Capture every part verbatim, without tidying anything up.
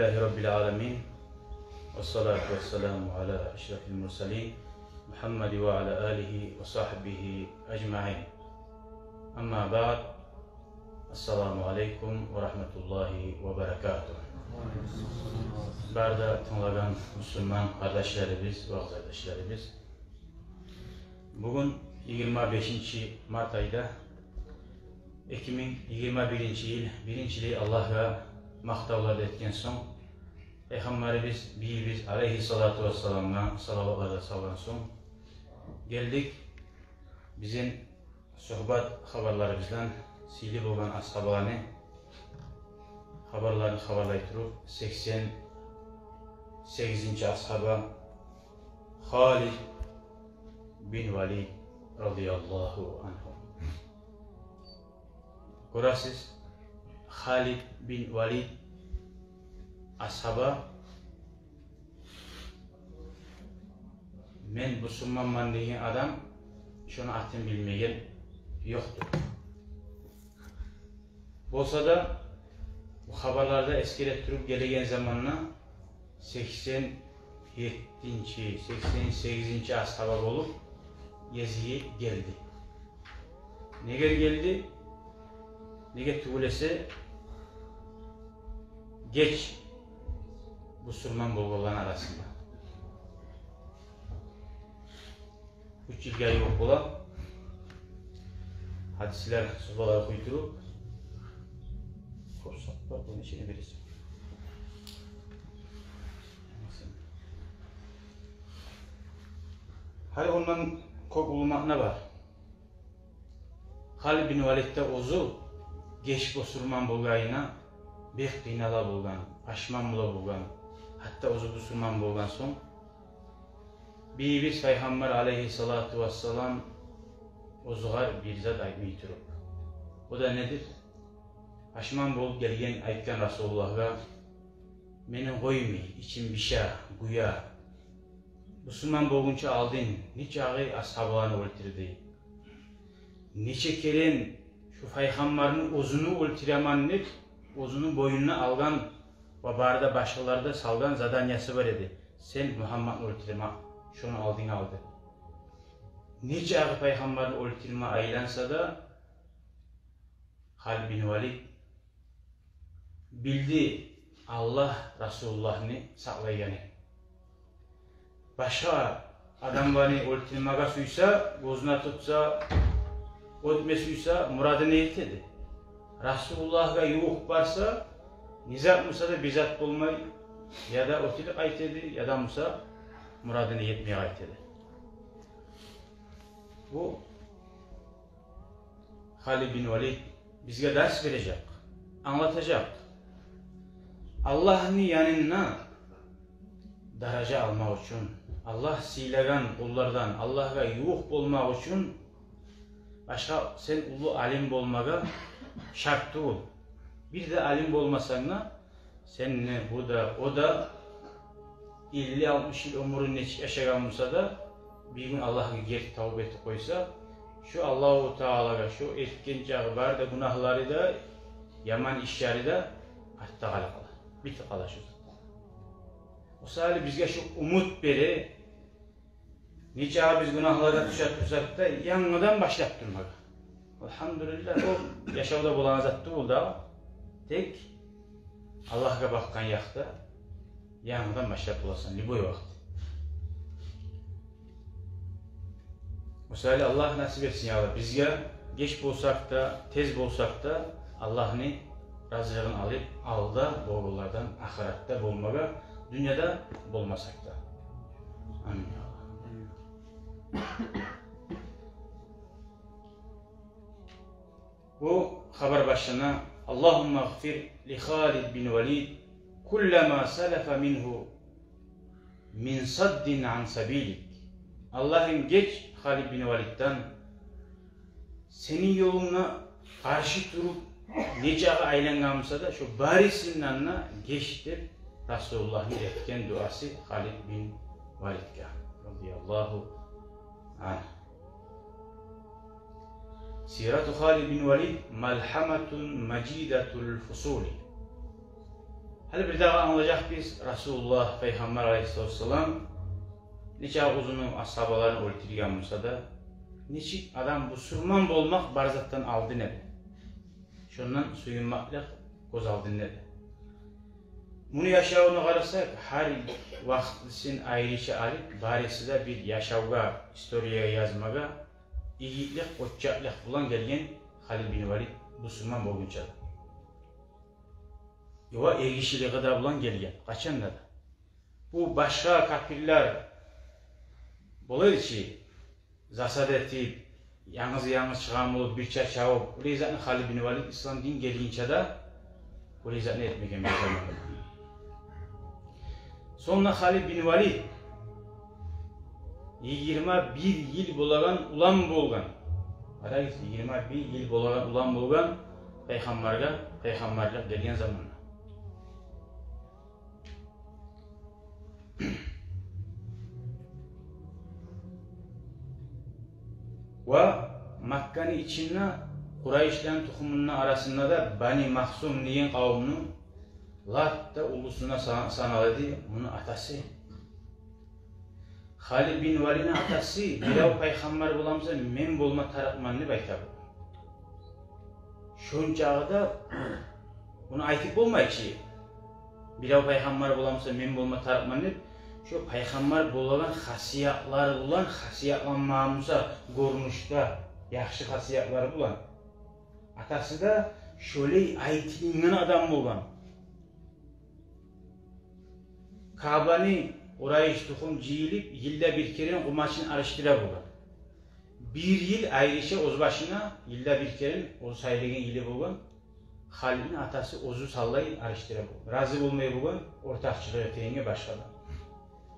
لله رب العالمين، والصلاة والسلام على أشرف المرسلين، محمد وعلى آله وصحبه أجمعين. أما بعد، السلام عليكم ورحمة الله وبركاته. Бары да тынглагъан мусулман къардашларыбыз, вагъзадашларыбыз. Бугюн йигирма бешинчи март айда, эки минг йигирма биринчи йыл, биринчилей Аллагьгъа макътавлар этген сонг, Пайхаммарыбыз, бийибиз алейгьиссалату вассаламгъа салаватлар да салгъан сонг, гелдик бизин сугьбат хабарларыбыздан сыйлы болгъан асгьабаланы хабарларын хабарлай туруп, сексен сегизинчи асгьаба Халид бин Валид радияллагьу ангьу. Гёресиз, Халид бин Валид асгьаба, мен бусурманман деген адам, шону атын билмеген ёкъдур. Болса да, бу хабарларда эсгере туруп гелеген заманда сексен еттинчи, сексен сегизинчи асгьаба болуп гезиги гелди. Неге гелди? Неге тюгюл эсе, геч бусурман болгъанланы арасында. Уьч йылгъа ювукъ бола. Гьадислер, сугьбалар охуй туруп. Кёп сагьат бар, буну ичине бересен. Гьали ондан кёп уллу маъна бар. Халид бин Валид де оьзю геч бусурман болгъанына бек къыйнала болгъан, пашман бола болгъан. Гьатта оьзю бусурман болгъан сонг, бийибиз Пайхаммар алейгьиссалату вассалам оьзюгер бир зат айтмай туруп. О да недир? Пашман болуп гелген, айтгъан Расулуллагьгъа: «Мени къоймай, ичим бише, гюе. Бусурман болгъунча алдын нечакъы асгьабаланы оьлтюрдю. Нече керен шу Пайхаммарны оьзюню оьлтюремен деп, оьзюню бойнуна алгъан ва бары да башгъаларда салгъан заданиясы бар эди. Сен Мугьаммадны оьлтюрме, шону алдынг алды». Нечакъы Пайхаммарны оьлтюрме айланса да, Халид бин Валид билди Аллагь Расулуллагьны сакълайгъанын. Башгъа адамланы оьлтюрмеге сюйсе, гёзюне тутса, оьтме сюйсе, мурадына етеди. Расулуллагьгъа ювукъ барса, не зат буса да бир зат болмай, яда оьтюп къайтеди, яда буса мурадына етмей къайтеди. Бу Халид бин Валид бизге дарс бережек, англатажакъ. Аллагьны янында даража алмакъ учун, Аллагь сыйлагъан къуллардан, Аллагьгъа ювукъ болмакъ учун башгъа сен уллу алим болмагъа шарт тюгюл. Бир де алим болмасанг да, сен де, бу да, о да элли-алтмыш йыл оьмюрюн нечик яшагъан буса да, бир гюн Аллагьгъа герти тавба этип къойса, шо Аллагьу Таалагъа шо этген чакъы бары да гюнагьлары да, яман ишлери де артда къала, къала. Битип къала шо зат. О саялы бизге шо умут бере, нечакъы биз гюнагьлагъа тюше турсакъ да, янгыдан башлап турмагъа. Алгьамдулиллагь, о яшавда болагъан зат тюгюл да, тек Аллагьгъа бакъгъан якъда янгыдан башлап боласан, любой вакъти. О саялы Аллагь насип этсин, я Аллагь, бизге геч болсакъ да, тез болсакъ да, Аллагьны разилигин алып, алда болгъанлардан, ахыратда болмагъа, дюньяда болмасакъ да. Амин, я Аллагь. Бу хабар башлана: «Аллагьумма гъфир ли Халид бин Валид кулла ма салафа мингьу мин саддин ан сабилик». Аллагьым, геч Халид бин Валидден, сени ёлунгда къаршы туруп, нечакъы айлангъан буса да, шо барысындан да геч деп Расулуллагьны этген дуасы Халид бин Валидге, радияллагьу ангьу. Сирату Халид бин Валид, Малгьаматул Мажидатул Фусули. Гьали бирдагъы англажакъбыз, Расулуллагь пайхаммар алайгьиссалату вассалам нече узуну асгьабаларын оьлтюрген буса да, нечик адам бусурман болмакъ бар затдан алдын эди. Шондан сююнмеклик гёз алдында эди. Муну яшавуна къарасакъ, гьар вакътисин айрыча алып, барысы да бир яшавгъа, историягъа язмагъа игитлик, къоччакълыкъ булан гелген Халид бин Валид бусурман болгъунча да. Ва эргишилиги де булан гелген, къачан да да. Бу башгъа капирлер бола эди чи, засада этип, янгыз-янгыз чыгъагъан болуп, бирче чабып, олай затны Халид бин Валид ислам дин гелгинче де олай затны этмеген бир заманда. Сонг да Халид бин Валид йигирма бир йыл болагъан улан болгъан. Къарагъыз, йигирма бир йыл болагъан улан болгъан пайхаммаргъа пайхаммарлыкъ гелген заманда. Ва Макканы ичинде Къурайшланы тухумуну арасында да Бани Махзум деген къавумну лап да уллусуна сан-, санала эди муну атасы. Халид бин Валидни атасы: «Бирев пайхаммар боламыса, мен болма тарыкъман», — деп айта бу. Шончакъы да муну айтып болмай чы. «Бирев пайхаммар боламыса, мен болма тарыкъман», — деп, шо пайхаммар болагъан хасиятлар булан хасиятланмагъан буса, гёрюнюшде яхшы хасиятлар булан. Атасы да шолай айтылынгъан адам болгъан. Каабаны Къурайш тухум жыйылып, йылда бир керен къумачын алышдыра болгъан. Бир йыл айрыча оьз башына, йылда бир керен оьзю сайлайгъан йылы болгъан. Халидни атасы оьзю саллай алышдыра болгъан. Рази болмай болгъан ортакъчылыкъ этегенге башгъадан.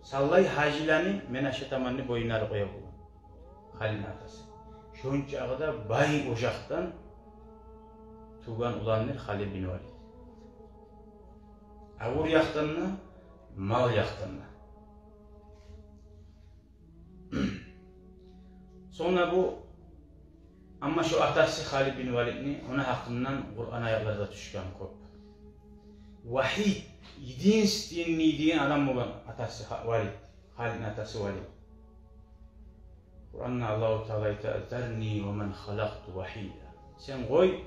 Саллай гьажиланы мен ашатаман деп боюнлары къоя болгъан Халидни атасы. Шончакъы да бай ожакъдан тувгъан уландыр Халид бин Валид. Авур якъдан да, мал якъдан да. Сонг да бу, амма шо атасы Халид бин Валидни, ону гьакъындан Къуран аятлар да тюшген кёп. Вагьид, единственный деген адам болгъан атасы Ха-, Валид, Халидни атасы Валид. Къуранда Аллагьу Таала айта: «Зарни ва ман халакъту вагьида». Сен къой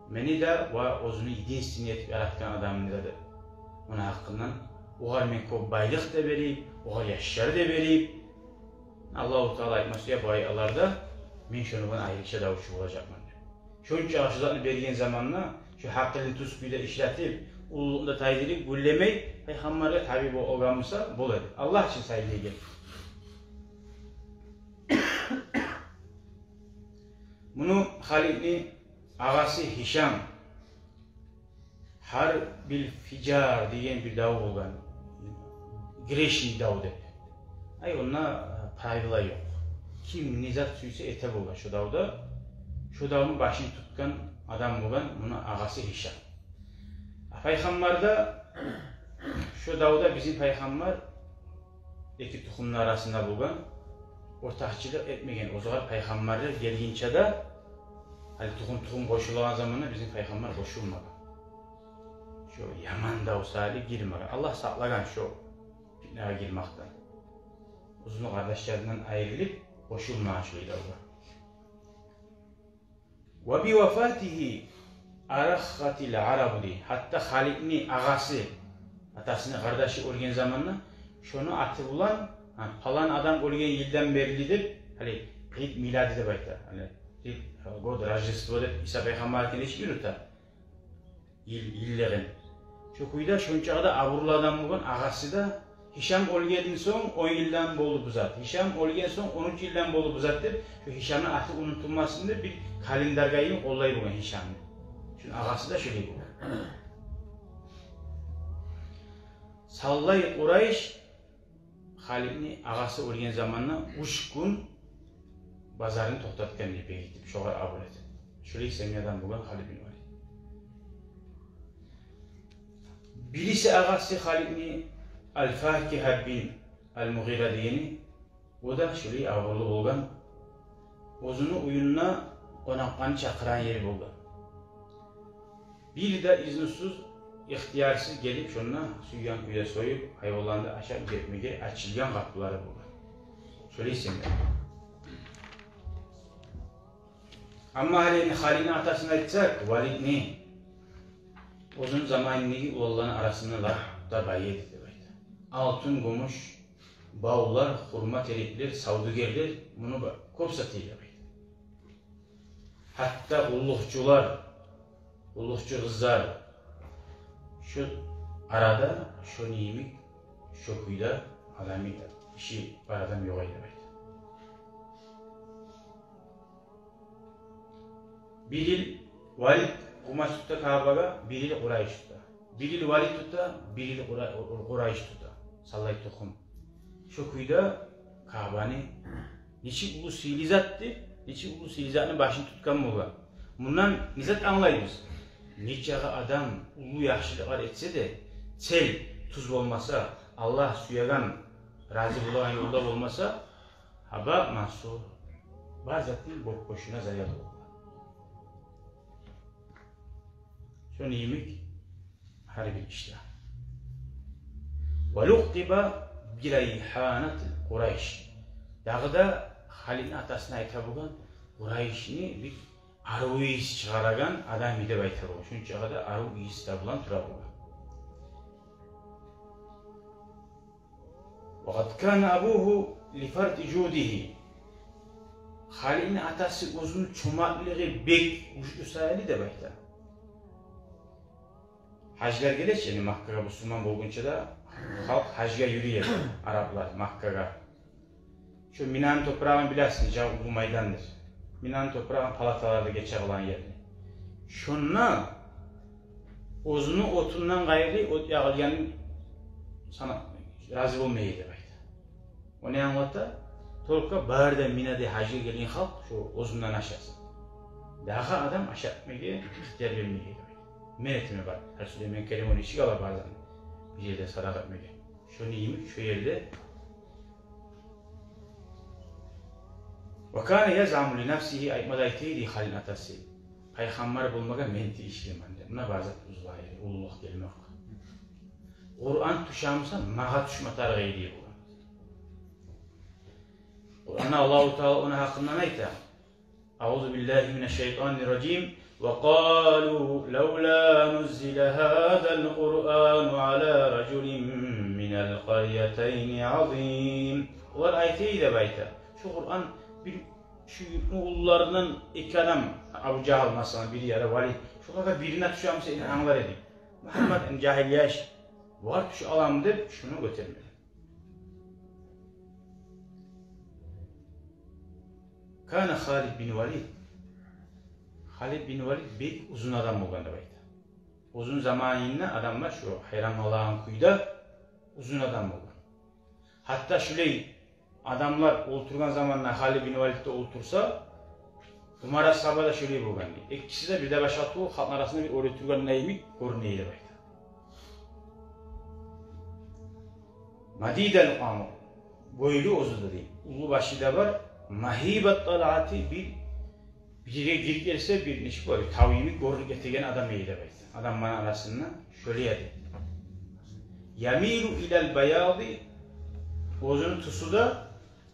мени де ва оьзюню единственный этип яратгъан адамны да, деп. Ону гьакъындан, огъар мен кёп байлыкъ да берип, огъар яшлар да берип, Аллагьу Таала айтмаса, я бу аяларда мен шону булан айрыча давучу болажакъман деп. Шончакъы шо затны берген заманда, шо гьакъылын тюз кюйде ишлетип, уллулукъну да тайдырып, гюллемей, пайхаммаргъа таби бол-, болгъан буса, бола эди. Аллагь учун сайлайгъан. Муну Халидни агъасы Гьишам, Гьарбил Фижар деген бир дав болгъан. Грешный дав деп. Ай, онда, э, правила ёкъ. Ким не зат сюйсе эте болгъан шо давда. Шо давну башын тутгъан адам болгъан муну агъасы Гьишам. А пайхаммар да, шо давда бизин пайхаммар эки тухумну арасында болгъан, ортакъчылыкъ этмеген. Оьзюгер пайхаммарлар гелгинче де, гьали тухум-тухум къошулагъан заманда бизин пайхаммар къошулмагъан. Шо яман дав саялы гирмеген. Аллагь сакълагъан шо питнагъа гирмекден. Оьзюню къардашларындан айрылып, къошулмагъан шо давгъа. «Ва би вафатигьи араххатил арабу», — дей. Гьатта Халидни агъасы, атасыны къардашы оьлген заманда, шону аты булан, гьа, палан адам оьлген йылдан берли деп, гьали, гьид милади деп айта. Гьали, гьид, год Рождество деп Иса пайхаммарны нечик юрюте? Йыл, йыллыгъын. Шо кюйде шончакъы да абурлу адам болгъан, агъасы да. Гьишам оьлгенден сонг он йылдан болду бу зат. Гьишам оьлген сонг он уьч йылдан болду бу зат деп, шо Гьишамны аты унутулмасын деп бир календаргъа йимик къоллай болгъан Гьишамны. Шону агъасы да шолай болгъан. Саллай Къурайш Халидни агъасы оьлген заманда уьч гюн базарын токътатгъан деп бегитип, шогъар абур этип. Шолай семьядан болгъан Халид бин Валид. Бириси агъасы Халидни Аль-Факигьа бин Аль-Мугъира дегени, о да шолай абурлу болгъан. Оьзюню уьюнде къонакъланы чакъырагъан ери болгъан. Бир де изнусуз ихтиярсыз гелип, шонда сюйген кюйде союп, гьайванланы да ашап гетмеге ачылгъан къапулары болгъан. Шолай эсенлер. Амма гьали энни Халидни атасын айтсакъ, Валидни, оьзюню заманындагъы уланланы арасында лап да бай эди деп айта. Алтын, гюмюш, бавлар, хурма тереклер, савдюгерлер муну ба-, кёп сата эди деп айта. Гьатта къуллукъчулар, къуллукъчу къызлар. Шо арада шону йимик, шо кюйде адам, иши бар адам ёкъ эди деп айта. Бир йыл Валид къумач тута Каабагъа, бир йыл Къурайыш тута. Бир йыл Валид тута, бир йыл Къура-, Къурайыш тута. Саллай тухум. Шо кюйде Каабаны нечик уллу сыйлы затды, нечик уллу сыйлы затны башын тутгъан болгъан. Мундан не зат англайбыз? Нечакъы адам уллу яхшылыкълар этсе де, цель тюз болмаса, Аллагь сюеген, рази болагъан ёлда болмаса, гьаба, мансур, бар затны боп-бошуна зая болгъан. Шону йимик гьар бир ишде. Ва лукъиба би райханати Къурайш. Дагъы да Халидни атасына айта болгъан, Къурайышны бир арив ийис чыгъарагъан адам эди деп айта болгъан. Шунчагъы да арив ийис де булан тура болгъан. Ва къад кана абугьу ли фарти жудигьи. Халидни атасы оьзюню чомартлыгъы бек гючлю саялы деп айта. Гьажлар геле чи, яни Маккагъа бусурман болгъунча да халкъ гьажгъа юрюй эди, араплар Маккагъа. Шо Минаны топурагъын билесиз, жагь уллу майдандыр. Минаны топурагъын, палаталар да гече къылагъан ерни. Шонда оьзюню отундан къайры от ягъылгъанын сана-, рази болмай эди деп айта. О не англата? Только бары да Минада гьажгъа гелген халкъ шо озундан ашасын. Дагъы адам ашатмагъа ихтияр бермей эди деп айта. Мен этемен бар. Гьар Сулейман Керим ону иши къала базан бир ерде садагъа этмеге. Шону йимик шо ерде. Ва кана язъаму ли нафсигьи, айтма да айта эди Халидни атасы, пайхаммар болмагъа мен тийишлимен деп. Муна база узлайы, уллулукъ гелмек. Къуран тюше буса, магъа тюшме тарыкъ эди болгъан. Къуранда Аллагьу Таала ону гьакъындан айта. Аузу биллагьи минаш-шайтанир-ражим. Ва къалу лавла нуззила гьазал-Къуръану ала ражулин минал-къарьятайни азим. Олар айта эди деп айта, шу Къуран бир шу юртну уллуларындан эки адам, Абу Жагьил масала, бири яда Валид, шолагъа бирине тюше буса, энни англар эдик. Мугьаммад энни жагьил яш, бугъар тюше аламы деп шуну гётермеген. Кана Халид бин Валид. Халид бин Валид бек узун адам болгъан деп айта. Узун заманында адамлар шу гьайран къалагъан кюйде узун адам болгъан. Гьатта шулай адамлар олтургъан заманда Халид бин Валид де олтурса, Умар асгьаба да шолай болгъан дей. Экиси де бир де башгъа тюгюл, халкъны арасында бир оьр олтургъан йимик гёрюне эди деп айта. Мадидал къамат, бойлу оьзю де дей, уллу башы да бар, магьибат-талъати, бир, бир ерге гирип гелсе, бир нечик бола, бир тав йимик гёрюнюп гетеген адам эди деп айта. Адамланы арасында шолай эди. Ямилу илал-баяди, оьзюню тюсю де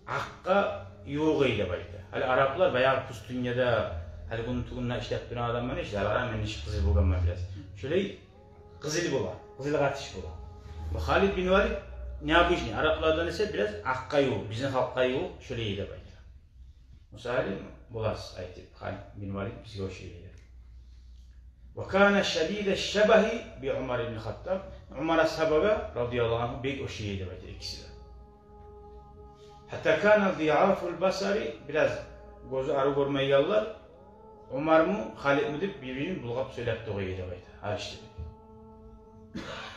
акъгъа ювукъ эди деп айта. Гьали араплар баягъы пустыняда, гьали гюн тюгюнде ишлеп турагъан адамлар, ишде, гьали къара, мен нечик къызыл болгъанман бираз. Шолай къызыл бола, къызыл къатыш бола. Бу Халид бин Валид необычный, араплардан эсе бираз акъгъа ювукъ, бизин халкъгъа ювукъ, шолай эди деп айта. Мисали, боласыз айтып, Халид бин Валид бизге ошай эди. Ва кана шадида шабагьи би Умар ибн Хаттаб. Умар асгьабагъа, радияллагьу ангьу, бек ошай эди деп айта экиси де. Гьатта кана диафул басари, бираз гёзю арив гёрмейгенлер, Умармы, Халидми деп, бир-бирин булгъап сёйлеп де къоя эди деп айта, гьар ишде.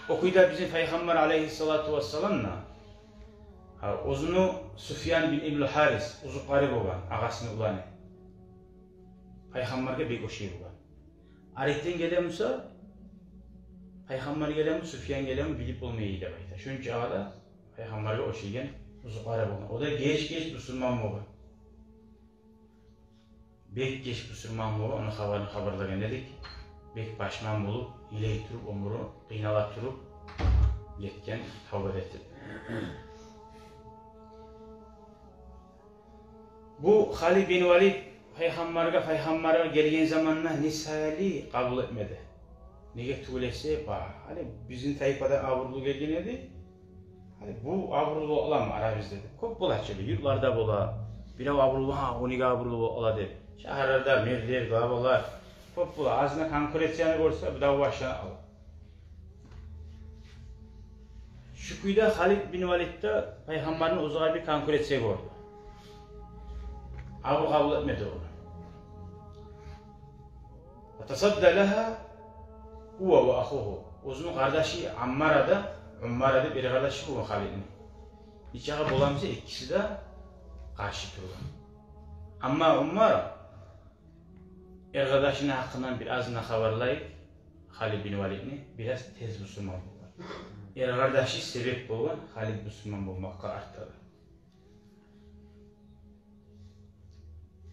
О кюйде бизин Пайхаммар алейгьиссалату вассалам да, гьа, оьзюню Суфьян бин Ибн Гьарис, узукъари болгъан, агъасыны уланы. Пайхаммаргъа бек ошай болгъан. Арекден геле буса, Пайхаммар гелеми, Суфьян гелеми билип болмай эди деп айта. Шунчагъа да Пайхаммаргъа ошайгъан узукъари болгъан. О да геч-геч бусурман болгъан. Бек геч бусурман болгъан, ону хабарын хабарлагъан эдик. бек пашман болуп, йылай туруп, оьмюрю къыйнала туруп, гетген, тавба этип. Бу Халид бин Валид пайхаммаргъа, пайхаммаргъа гелген заманда не саялы къабул этмеди? Неге тюгюл эсе, ба, гьали бизин тайпадан абурлу гелген эди. Гьали бу абурлу бола аламы арабызда деп. Кёп бола чы, юртларда бола. Бирев абурлу, гьа, о неге абурлу бола деп. Шагьарларда мерлер, главалар кёп бола. Азына конкуренцияны гёрсе, бу да башлана ала. Шу кюйде Халид бин Валид де пайхаммарны оьзюне бир конкуренция гёрдю. Абур къабул этмеди ону. Ва тасадда лагьа гьува ва ахугьу. Оьзюню къардашы Аммара да, Уммара деп эр къардашы болгъан Халидни. Нечакъы боламса, экиси де къаршы тургъан. Амма Уммар эр къардашыны гьакъындан бир азына хабарлай Халид бин Валидни, бираз тез бусурман болгъан. Эр къардашы себеп болгъан Халид бусурман болмакъгъа артда да.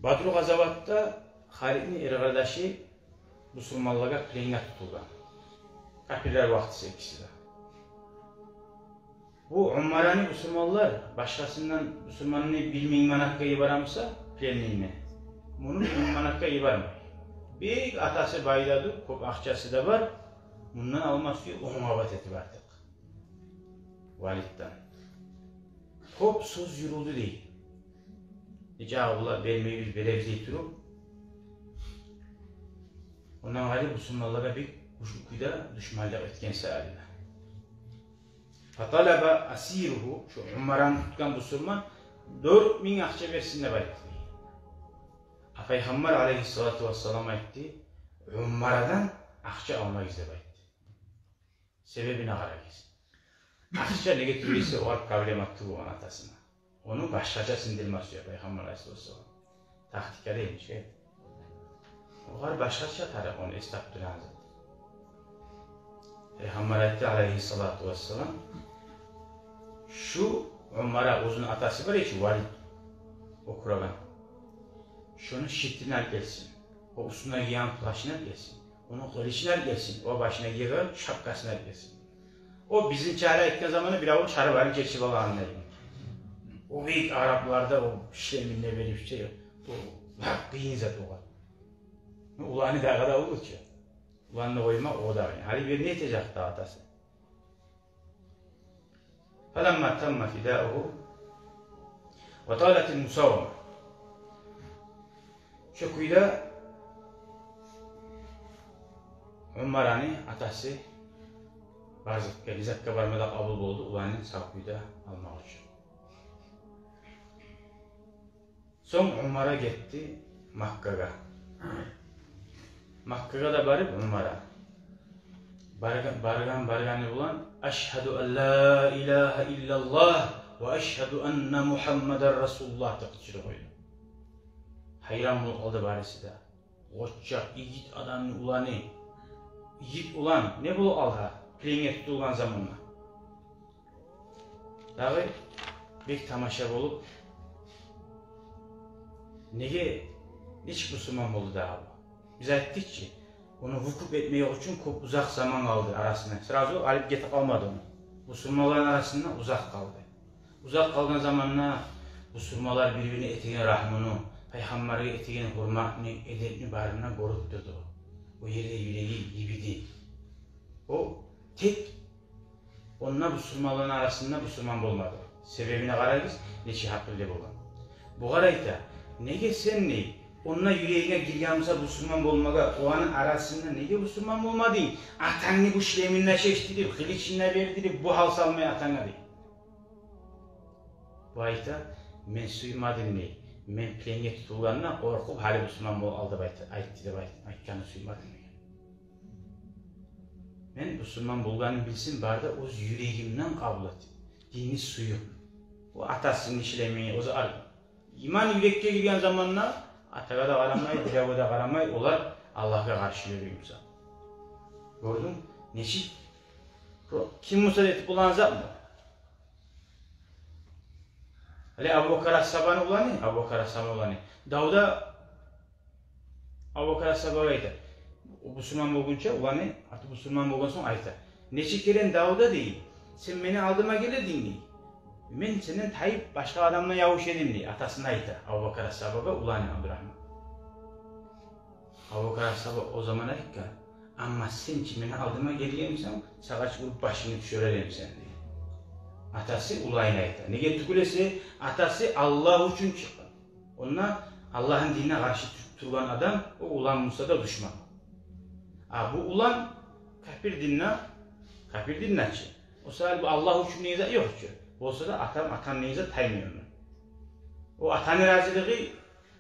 Бадру къазаватда Халидни эр къардашы бусурманлагъа пленге тутулгъан. Капирлер вакътиси экиси де. Бу Уммараны бусурманлар башгъасындан бусурманны бир минг манатгъа йиберемсе, пленныйни, муну бир минг манатгъа йибермей. Бек атасы бай да эди, кёп акъчасы да бар. Мундан алма сюе он къабат этип артыкъ. Валидден. Кёп сёз юрюлдю дей. Нечакъы булар бермейбиз, беребиз дей туруп. Ондан къайры бусурманлагъа бек гючлю кюйде душманлыкъ этген саялы. Фаталаба асиругьу, шу Уммараны тутгъан бусурман дёрт минг акъча берсин деп айтды. А Пайхаммар алайгьиссалату вассалам айтды: «Уммарадан акъча алмагъыз», — деп айтды. Себебине къарагъыз. Акъча неге тюгюл эсе огъар проблема тюгюл болгъан атасына. Ону башгъача сингдирме сюе Пайхаммар алайгьиссалату вассалам. Тактика дегенче, огъар башгъача тарыкъ ону эс тапдырагъан зат. Пайхаммар айтды алайгьиссалату вассалам: «Шу Уммара, оьзюню атасы бар эди чи, Валид, о кюреген. Шону щитин алып гелсин. О уьстюне гийген плащын алып гелсин. Ону къылычын алып гелсин. О башына гийген шапкасын алып гелсин». О бизин чара этген заманда бир авул шарбарын чечип алагъан дей. О бек арапларда о шлемине берип чей, о лап къыйын зат огъар. Уланы дагъы да уллу чу. Уланны къойма о дагъы. Гьали бир не этежек дагъы атасы? Фаламма тамма фидаугьу ва талатил мусавама. Шо кюйде Уммараны атасы бар затгъа, не затгъа барма да къабул болду, уланын сав кюйде алмакъ учун. Сонг Уммара гетди Маккагъа. Маккагъа да барып Уммара, баргъан, баргъан, баргъаны булан: «Ашгьаду ан ла илагьа иллаллагь ва ашгьаду анна Мугьаммадан расулуллагь», — деп къычырып къойду. Гьайран болуп къалды барысы да. Къоччакъ, игит адамны уланы, игит улан не болуп къалды пленге тутулгъан заманда? Дагъы бек тамаша болуп: «Неге, нечик бусурман болду дагъы бу?» Биз айтдыкъ чы, ону выкуп этмек учун кёп узакъ заман къалды арасында. Сразу алып гетип къалмады ону. Бусурманланы арасында узакъ къалды. Узакъ къалгъан заманда бусурманлар бир-бирине этеген рагьмуну, Пайхаммаргъа этеген гьюрметни, эдепни барын да гёрюп турду. О ерде юреги йибиди. О тек онда бусурманланы арасында бусурман болмады. Себебине къарагъыз, нече гьакъыллы болгъан. Бугъар айта: «Неге сен, — дей, — онда юрегинге гирген буса бусурман болмагъа, оланы арасында неге бусурман болмадынг? Атангны бу шлемин де чечдирип, къылычын да бердирип, бу гьал салмай атанга», — дей. Бу айта: «Мен сюймедим, — дей, — мен пленге тутулгъанда къоркъуп, гьали бусурман болуп къалды деп айт-, айтды деп айт-, айтгъанны сюймедим», — деген. «Мен бусурман болгъанын билсин, бары да оьз юрегимден къабул этип, динни сююп». О атасыны шлемин, оьзю ар-, иман юрекге гирген заманда атагъа да къарамай, биревге де къарамай, олар Аллагьгъа къаршы юрюй буса. Гёрдюнг? Нечик? Бу ким буса да этип болагъан затмы? Гьали Абубакар асгьабаны уланы, Абубакар асгьабаны уланы. Давда Абубакар асгьабагъа айта: О бусурман болгъунча уланы, артыкъ бусурман болгъан сонг айта: «Нече керен давда, — дей, — сен мени алдыма гелединг, — дей. — Мен сенден тайып, башгъа адамлар ябуш эдим», — дей. Атасына айта, Абубакар асгьабагъа, уланы Абдурагьман. Абубакар асгьаба о заман айтгъан: «Амма сен чи мени алдыма гелген бусанг, сагъа чы уруп башынгны тюшюрер эдим сени», — дей. Атасы уланына айта. Неге тюгюл эсе, атасы Аллагь учун чыкъгъан. Онда Аллагьны динине къаршы ту-, тургъан адам, о улан буса да душман. А бу улан капир динде, капир динде чи. О саялы бу Аллагь учун деген зат ёкъ чу. Болса да атам, атам деген зат таймай ондан. О атаны разилиги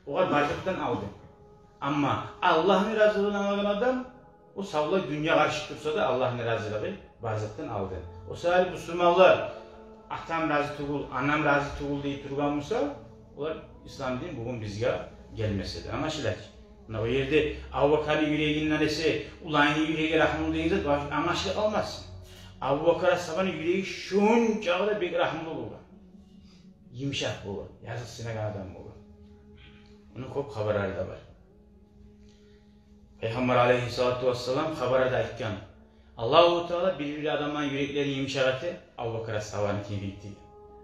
огъар бар затдан алдын. Амма Аллагьны разилигин алагъан адам, о савлай дюнья къаршы турса да, Аллагьны разилиги бар затдан алдын. О саялы бусурманлар «атам рази тюгюл, анам рази тюгюл» дей тургъан буса, олар, ислам дин бугюн бизге гелмес эди. Англашыла чы. Муна о ерде Абубакарны юрегинден эсе уланны юреги рагьмулу деген зат англашылып къалмасын. Абубакар асгьабаны юреги шончакъы да бек рагьмулу болгъан. Йымышакъ болгъан, языкъсынагъан адам болгъан. Ону кёп хабарлары да бар. Пайхаммар алейгьиссалату вассалам хабарда айтгъан: Аллагьу Таала бир-бир адамланы юреклерин йымышакъ эте, Абубакар асгьабаны кимик деген.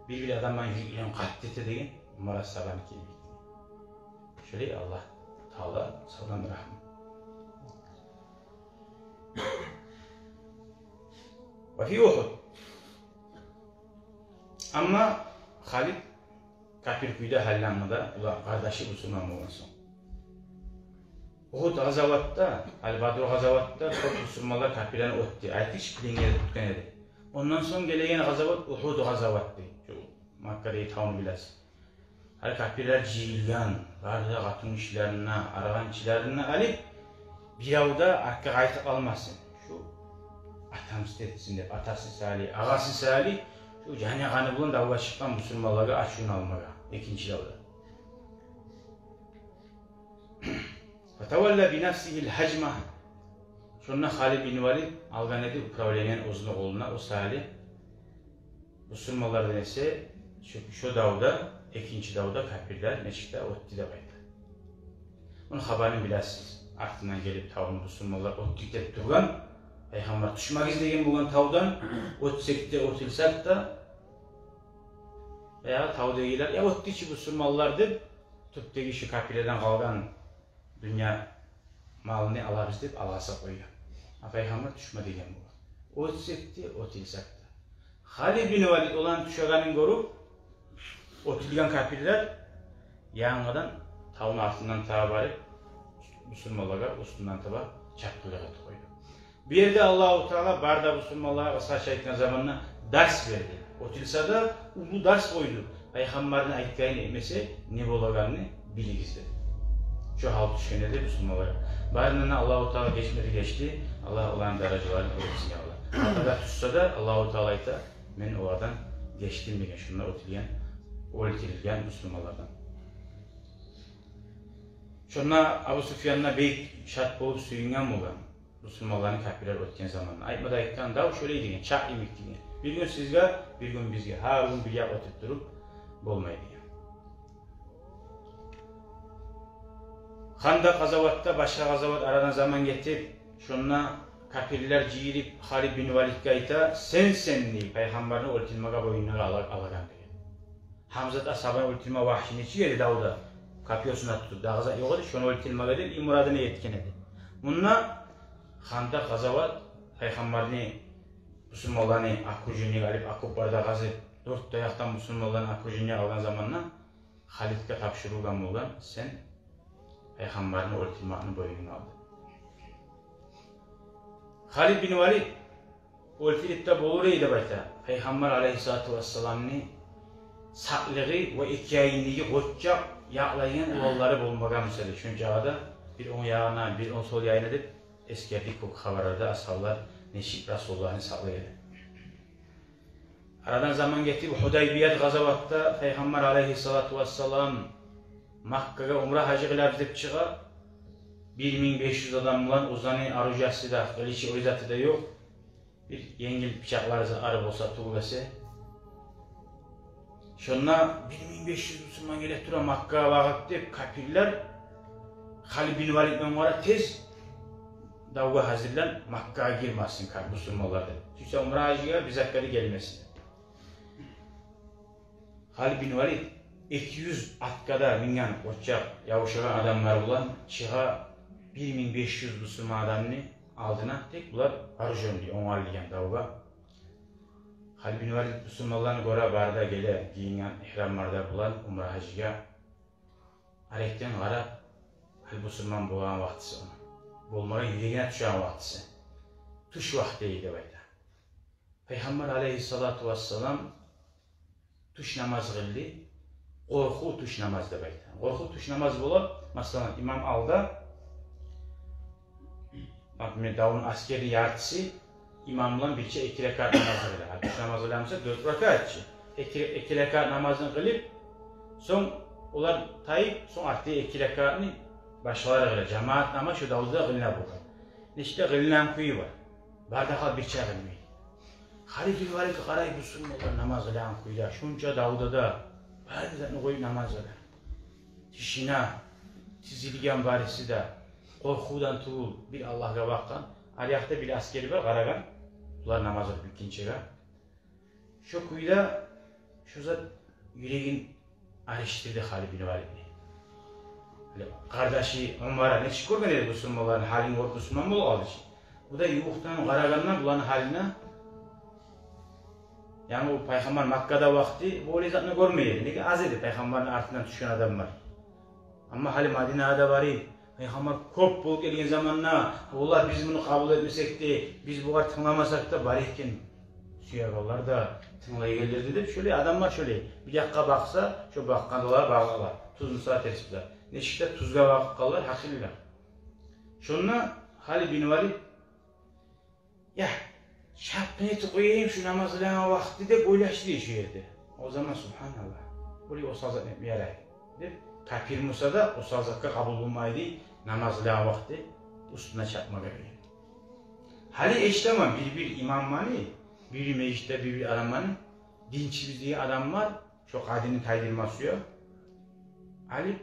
Бир-бир адамланы юреклерин къатты эте деген, Умар асгьабаны кимик деген. Шолай Аллагь Таала салгъан рагьму. Ва фи Ухуд. Амма Халид капир кюйде гьаллангъы да, улан къардашы бусурман болгъан сонг. Ухуд къазаватда, ал-Бадру къазаватда кёп бусурманлар капирлени отду. Айтдыкъ чы, пленге тутгъан эди. Ондан сонг гелеген къазават Ухуд къазават дей. Шу Маккадагъы тавну билесиз. Гьали капирлер жыйылгъан, бары да къатынгишилерин, аргъанчыларын алып, бирев де артгъа къайтып къалмасын. Шу атамсыз этсин деп, атасы саялы, агъасы саялы, шу жаны-къаны булан давгъа чыкъгъан бусурманлагъа ачувун алмагъа, экинчи давда. Фатавалла бинафсигьил гьажма. Шонда Халид бин Валид алгъан эди управлениени оьзюню къолуна, о саялы бусурманлардан эсе шо, шо давда, экинчи давда капирлер нечик де отду деп айта. Муну хабарын билесиз. Артындан гелип тавну бусурманлар отдукъ деп тургъан. Пайхаммар тюшмегиз деген болгъан тавдан, отсакъ да, отилсакъ да. Баягъы тавдагъылар: «Я отду чу бусурманлар», — деп, тюпдеги шо капирлерден къалгъан дюнья малын алабыз деп алгъасап къойгъан. А Пайхаммар тюшме деген болгъан. Отсакъ да, отилсакъ да. Халид бин Валид оланы тюшегенин гёрюп, отилген капирлер янгыдан тавну артындан таба барып, бусурманлагъа уьстюнден таба чапгъынлыкъ этип къойду. Бу ерде Аллагьу Таала бары да бусурманлагъа къысгъача айтгъан заманда дарс берди. Отилсе де, уллу дарс къойду. Пайхаммарны айтгъанын этмесе, не болагъанын билигиз деп. Шо гьал тюшген эди бусурманлагъа. Барындан да Аллагьу Таала гечмеди, гечди. Аллагь оланы даражаларын оьр этсин, я Аллагь. Хатагъа тюшсе де, Аллагьу Таала айта: «Мен олардан гечдим», — деген, шонда отилген, оьлтюрюлген бусурманлардан. Шонда Абу Суфьян да бек шат болуп сююнген болгъан. Бусурманланы капирлер отген заманда. Айтма да айтгъан, дав шолай деген, чакъ йимик деген. Бир гюн сизге, бир гюн бизге. Гьар гюн бир якъ отуп туруп болмай деген. Хандакъ къазаватда, башгъа къазават, арадан заман гетип, шонда капирлер жыйылып, Халид бин Валидге айта: «Сен, сен, — дей, — Пайхаммарны оьлтюрмеге бойнунга ала-, алагъан», — деген. Гьамзат асгьабаны оьлтюрме вагьши нечик эди давда, копьёсун да тутуп, дагъы зат ёкъ эди, шону оьлтюрмеге деп имурадына етген эди. Мунда Хандакъ къазават, Пайхаммарны бусурманланы окружениеге алып, окопларда къазып, дёрт де якъдан бусурманланы окружениеге алгъан заманда Халидге тапшурулгъан болгъан: «Сен Пайхаммарны оьлтюрмекни бойнунга ал», — деп. Халид бин Валид оьлтюрюп де болур эди деп айта. Пайхаммар алейгьиссалату вассаламны сакълыгъы ва эки янындагъы къоччакъ якълайгъан уланлары болмагъан буса да, шончакъы да бир онг ягъына, бир онг сол ягъына деп эсгердик кёп хабарларда, асгьаблар нечик Расулуллагьны сакълай эди. Арадан заман гетип, Гьудайбият къазаватда Пайхаммар алейгьиссалату вассалам Маккагъа умра гьажы къылабыз деп чыгъа. Бир минг беш юз адам булан, оьзюню оружиеси де, къылычы, оьзю заты да ёкъ. Бир енгил пычакълары, затлары болса тюгюл эсе. Шонда бир минг беш юз бусурман геле тура Маккагъа багъып деп, капирлер Халид бин Валидден къара тез давгъа гьазирлен, Маккагъа гирмесин кафир бусурманлар деп. Сюйсе умра гьажгъа, бир затгъа да гелмесин. Халид бин Валид эки юз атгъа да минген, къоччакъ, ябушагъан адамлар булан чыгъа, бир минг беш юз бусурман адамны алдына, тек булар вооружённый, онгарылгъан давгъа. Халид бин Валид бусурманланы гёре, бары да геле, гийинген ихрамлар да булан умра гьажгъа. Арекден къарап, гьали бусурман болгъан вакътиси ону. Болмагъа юрегине тюшеген вакътиси. Тюш вакъти эди деп айта. Пайхаммар алейгьиссалату вассалам тюш намаз къылды. Къоркъув тюш намаз деп айта. Къоркъув тюш намаз бола, масала, имам алда, например, давну аскерни яртысы имам булан бирче эки ракаат намаз къыла. Гьали тюш намаз къыла буса, дёрт ракаат чы. Эки, эки ракаат намазын къылып, сонг олар тайып, сонг артдагъы эки ракаатны башгъалары къыла. Жамаат намаз шо давда къылына болгъан. Нечик де къылынагъан кюю бар. Бары да халкъ бирче къылмай. Халид бин Валидге къарай, бусурманлар намаз къылагъан кюйде, шонча давда да, бары да затны къоюп намаз къыла. Тишина, тизилген барысы да, къоркъувдан тюгюл, бир Аллагьгъа бакъгъан. Ари якъда бир аскери бар, къарагъан, булар намаз къылып битгинчеге. Шо кюйде шо зат юрегин аришдирди Халид бин Валидни. Гьали къардашы Умар нечик гёрген эди бусурманланы гьалын, гёрюп бусурман болуп къалды чы. Бу да ювукъдан къарагъанда буланы гьалына, яни бу Пайхаммар Маккада вакъти бу олай затны гёрмей эди. Неге, аз эди Пайхаммарны артындан тюшген адамлар. Амма гьали Мадинагъа да барып, Пайхаммар кёп болуп гелген заманда, олар биз муну къабул этмесек де, биз бугъар тынгламасакъ да, бар экен сюегенлер де, тынглайгъанлар да деп, шолай адамлар шолай. Бир якъгъа бакъса, шо бакъгъанлар багъалар. Тюз буса, терс буса. Нечик де тюзге бакъгъанлар гьакъыллы. Шонда Халид бин Валид: «Я, чапгъын этип къояйым шу намаз къылагъан вакъти», — деп ойлашды шо ерде. О заман, субгьаналлагь, булай осал зат этме ярай деп, капир буса да, осал затгъа къабул болмайды намаз къылагъан вакъти уьстюне чапмагъа деген. Гьали эшитемен, бир-бир имамланы, бир-бир межитде бир-бир адамланы, динчибиз деген адамлар, шо къадини тайдырма сюе, алып,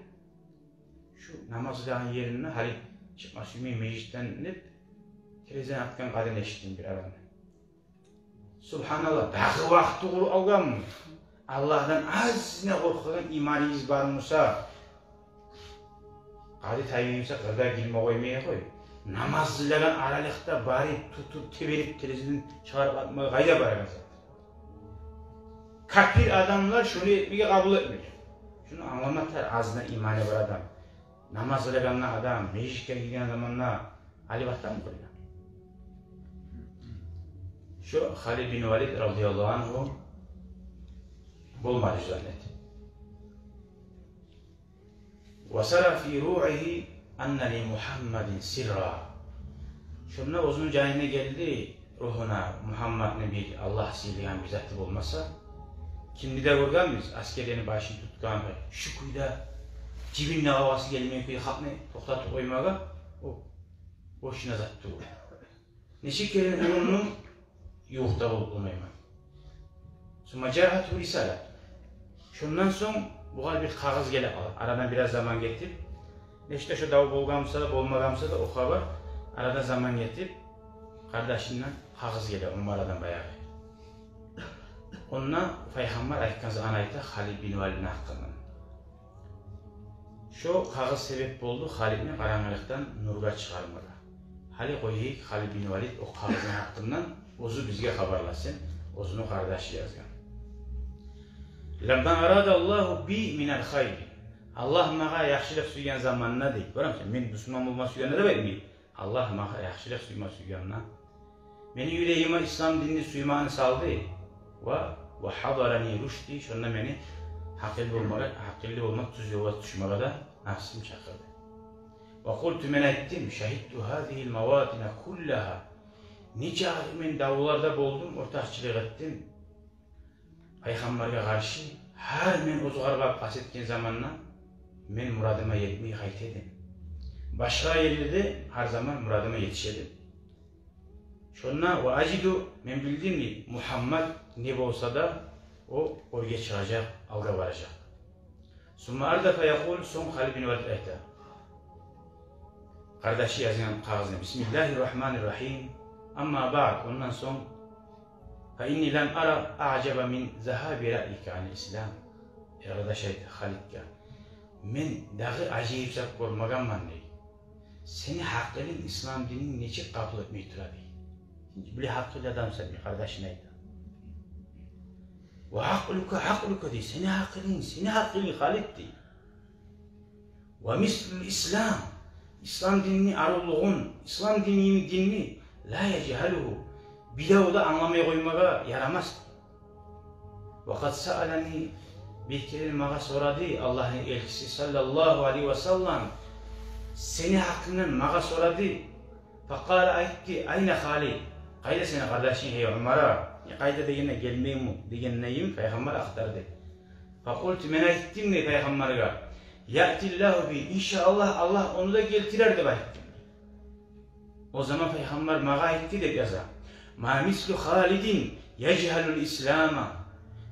шу намаз къылагъан еринден гьали чыкъма сюймей межитден деп, терезеден атгъан къадини эшитдим бир адамны. Субгьаналлагь, дагъы вакъти къуруп къалгъанмы? Аллагьдан азына къоркъагъан иманыгъыз бар буса, къади тайдырмаса, къырда гирме къоймай къой. Намаз къылагъан аралыкъда барып, тутуп, теберип, терезеден чыгъарып атмагъа къайда барагъан зат? Капир адамлар шону этмеге къабул этмей. Шону англама тарыкъ азына иманы бар адам. Намаз къылагъанда адам, межитге гирген заманда алып атамы къойгъан? Шо Халид бин Валид радияллагьу ангьу болмады шо зат. «Ва сара фи ругьигьи анна ли Мугьаммадин сирра». Шонда оьзюню жанына гелди, ругьуна, Мугьаммадны бир Аллагь сыйлагъан бир заты болмаса. Кимни де гёргенбиз, аскерлени башын тутгъан, шу кюйде, жибинни аласы гелмеген кюйде халкъны токътатып къоймагъа, о бошуна зат тюгюл. Нече керен уруну, ювукъда болуп болмайман. Сумма жаатгьу рисала. Шондан сонг бугъар бир кагъыз геле къала. Арадан бираз заман гетип, нечик де шо дав болгъан буса да, болмагъан буса да, о хабар, арадан заман гетип, къардашындан кагъыз геле, Умарадан баягъы. Онда Пайхаммар айтгъан затны айта Халид бин Валидни гьакъындан. Шо кагъыз себеп болду Халидни къарангылыкъдан нургъа чыгъармагъа. Гьали къояйыкъ Халид бин Валид о кагъызны гьакъындан, оьзю бизге хабарласын, оьзюню къардашы язгъан. «Ламма арада Аллагьу би минал хайри». Аллагь магъа яхшылыкъ сюйген заманда, дей. Гёремисен, мен бусурман болма сюйгенде деп айтмай. Аллагь магъа яхшылыкъ сюйме сюйгенде. Мени юрегиме ислам динни сюймени салды. Ва, ва гьадарани рушди, шонда мени гьакъыллы болмагъа, гьакъыллы болмакъ, тюз ёлгъа тюшмеге де напсым чакъырды. Ва къулту, мен айтдым, шагьидту гьазигьил маватина куллагьа. Нече мен давларда болдум, ортакъчылыкъ этдим Пайхаммаргъа къаршы, гьар мен оьзюгер барып къаст этген заманда мен мурадыма етмей къайта эдим. Башгъа ерлерде гьар заман мурадыма етише эдим. Шонда ва ажиду, мен билдим, дей, Мугьаммад не болса да, о оьрге чыгъажакъ, алгъа баражакъ. Сумма арада фаякъул, сонг Халид бин Валид айта: Къардашы язгъан кагъызына: «Бисмиллагьи ррагьмани ррагьим. Амма баъд, ондан сонг, фа инни лам ара аъжаба мин загьаби раъйика анил ислам». Эр къардаш айта Халидге: «Мен дагъы ажайып зат гёрмегенмен, – дей, – сени гьакъылынг ислам динин нечик къабул этмей тура, – дей. – Биле гьакъыллы адамсан, – дей, къардашына айта. – Ва акълука акълука, – дей, – сени гьакъылынг, сени гьакъылынг, Халид, – дей. – Ва мислул ислам, ислам динни арувлугъун, ислам динни, динни, ла яжгьалугьу, бирев де англамай къоймагъа ярамас. Ва къад саалани, бир керен магъа сорады Аллагьны элчиси саллаллагьу алайгьи ва саллам, сени гьакъынгдан магъа сорады. Факъала, айтды: айна Халид? Къайда сени къардашынг, гьей Умар? Э, къайда дегенде, гелмейми дегенде, пайхаммар ахтарды. Факъулту, мен айтдым, – дей, – пайхаммаргъа: яътиллагьу би, иншааллагь, Аллагь ону да гелтирер, – деп айтдым. О заман пайхаммар магъа айтды, – деп яза, – ма мислу Халидин яжгьалул ислама.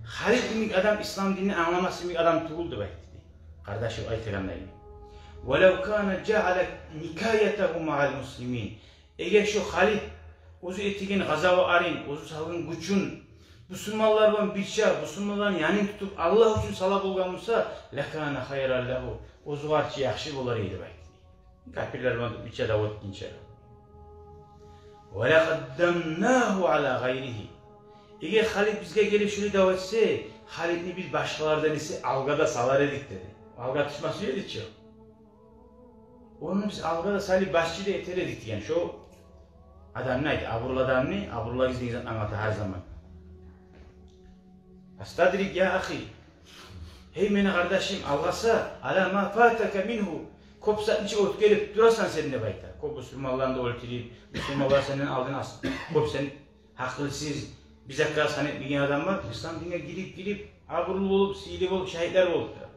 Халид йимик адам ислам динни англамас йимик адам тюгюл, – деп айтды, – дей, – къардашы айтагъанда йимик. Валав кана жаала никаятагьу маъал муслимин. Эгер шо Халид оьзю этеген къазаватларын, оьзю салгъан гючюн бусурманлар булан бирче, бусурманланы янын тутуп, Аллагь учун сала болгъан буса, лакана хайран лагьу, оьзюне чы яхшы болар эди», – деп айтды. Капирлер булан бирче дав этгинче. «Ва лакъаддамнагьу ала гъайригьи». Эгер Халид бизге гелип шулай дав этсе, Халидни биз башгъалардан эсе алгъа да салар эдик, – деди. Алгъа тюшмес эди чи. Ону биз алгъа да салып, башчы да этер эдик деген. Шо адамны айт, абурлу адамны, абурлагъыз деген затны англата гьар заман. «Фастадрик я ахи». Гьей мени къардашым, алгъаса, «ала ма фатака мингьу». Кёп затны чы оьтгерип турасан сен, деп айта. Кёп бусурманланы да оьлтюрюп, бусурманлар сенден алдын ас-, кёп сен гьакъылсыз, бир затгъа санап билген адамлар ислам динге гирип, гирип, абурлу болуп, сыйлы болуп, шагьитлер болуп тура.